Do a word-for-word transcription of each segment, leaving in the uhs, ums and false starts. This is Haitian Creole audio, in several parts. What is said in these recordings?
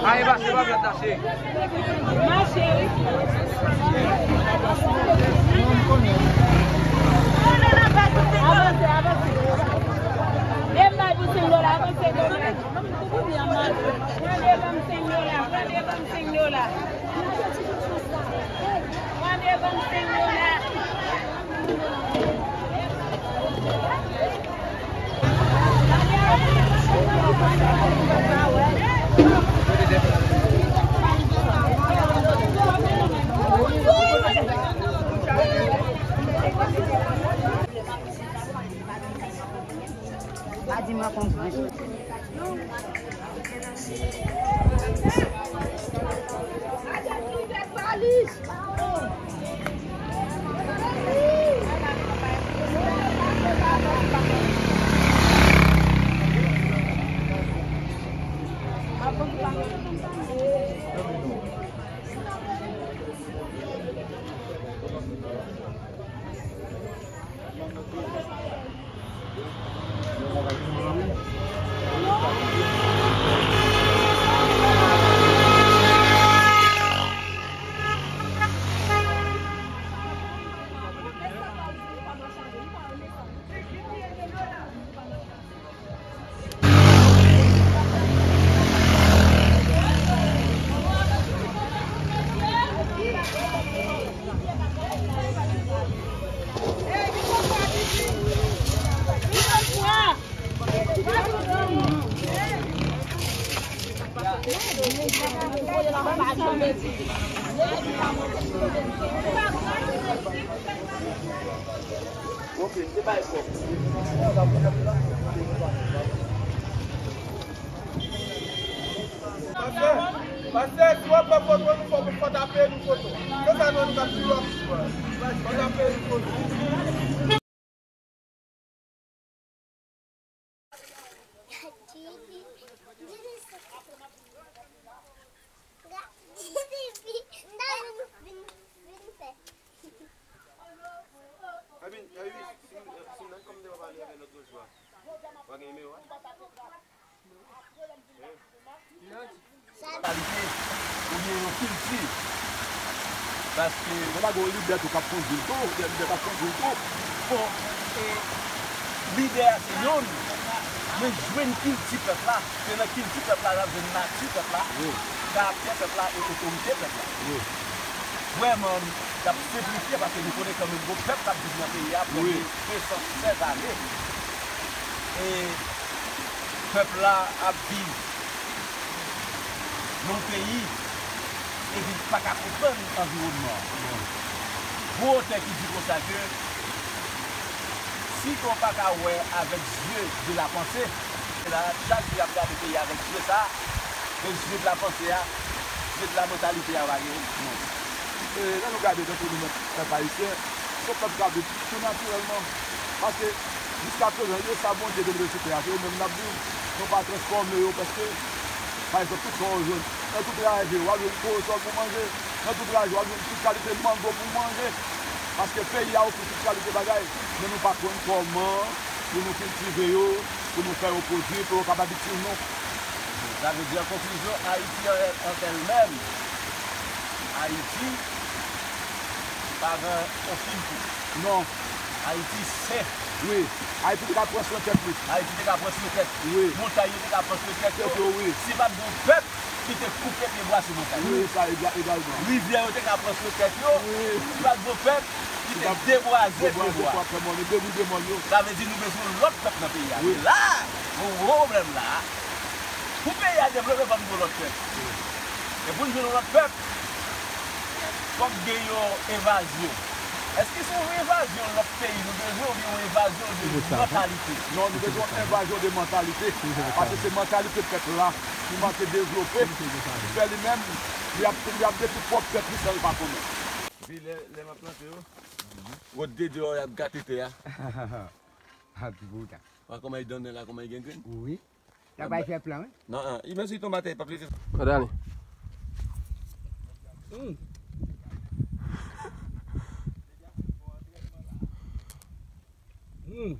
Aye, pase, pa vle tache. Avanse, avanse. Dem bay pou senk dola, avanse, avanse. Pran de ban m senk dola, pran de ban m senk dola. Pran de ban m senk dola. Pa di m an konprann. Ok, se bay kòb. Pastè, pastè, si w ap pran foto, nou fò, fò tape nou foto. Se sa nou, nou ka di w ap fò tape nou foto. Ebyen, ebyen, si, si nan kòm te pa pale avè lòt jou a, pa gen nimewo a? Mantalite oubyen yon kilti. Paske lè w pa gen yon lidè tou k ap kondui l tou, gen lidè k ap kondui l tou. Bon, e, lidè a se yonn, men jwenn kilti pèp la, se nan kilti pèp la n ap jwenn nati pèp la, karaktè pèp la e otorite pèp la. Vrèman, n ap senplifye paske nou konnen kanmenm gon pèp k ap viv nan peyi a pandan de san sèz ane. E pèp la ap viv nan yon peyi epi li pa ka konprann anviwònman an. Gon otè ki di konsa ke si ke w pa ka wè avèk zye de la panse, la, chak jou y ap gade peyi a avèk zye sa, e zye de la panse a, zye de la mantalite a pa gen non. E lè nou gade tankou nou menm pèp ayisyen, se yon pèp k ap viv tou natirèlman. Paske jiskaprezan, e sa Bondye te mete sou tè a, se yo menm n ap viv. Nou pa transfòme yo, paske, pa egzanp, tout sa w jwenn, nan tout raje, w ap jwenn korosòl pou manje, nan tout raje, w ap jwenn tout kalite mango pou manje. Paske peyi a ofri tout kalite bagay, men nou pa konn kòman pou nou kiltive yo, pou nou fè yo pwodui, pou yo kapab itil nou. Sa vle di, an konklizyon, Ayiti an, an tèl menm, Ayiti pa gen yon fil tou. Non. Ayiti se. Wi. Ayiti te ka pran swen tèt li. Ayiti te ka pran swen tèt. Wi. Montay yo te ka pran swen tèt yo. Tèt yo, wi. Si pa t gen yon pèp ki te koupe pyebwa sou montay. Wi, sa egal, egalman. Rivyè yo te ka pran swen tèt yo. Wi. Si pa t gen yon pèp ki te debwaze pyebwa. Debwaze pou ap fè mòn yo, deboule mòn yo. Sa vle di nou bezwen yon lòt pèp nan peyi a. Wi. La, nou gen yon gwo pwoblèm la. Pou peyi a devlope, fòk nou gen yon lòt pèp. Wi. E pou n jwenn yon lòt pèp, fòk gen yon envazyon. Èske se yon envazyon lòt peyi nou bezwen oubyen yon envazyon de mantalite? Non, nou bezwen yon envazyon de mantalite. Paske se mantalite pèp la ki manke devlope, ki fè li menm, li ap, li ap detwi pwòp tèt li san l pa konnen. Lè, lè m ap plante yo, wòt de deyò y ap gate tè a. A, pi bouda. Wè kòman y donnen la, kòman y gen grenn? Wi. Sa bay fè plan, wi. Non, an, imaji ton batay pa plete. Gade ale. Mm. Mm.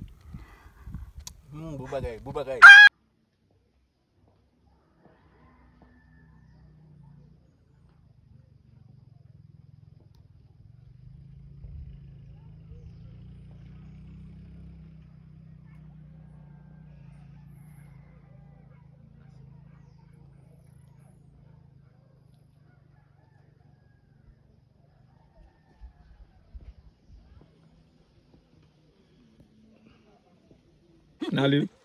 Mm, bon bagay, bon bagay. N ale wi.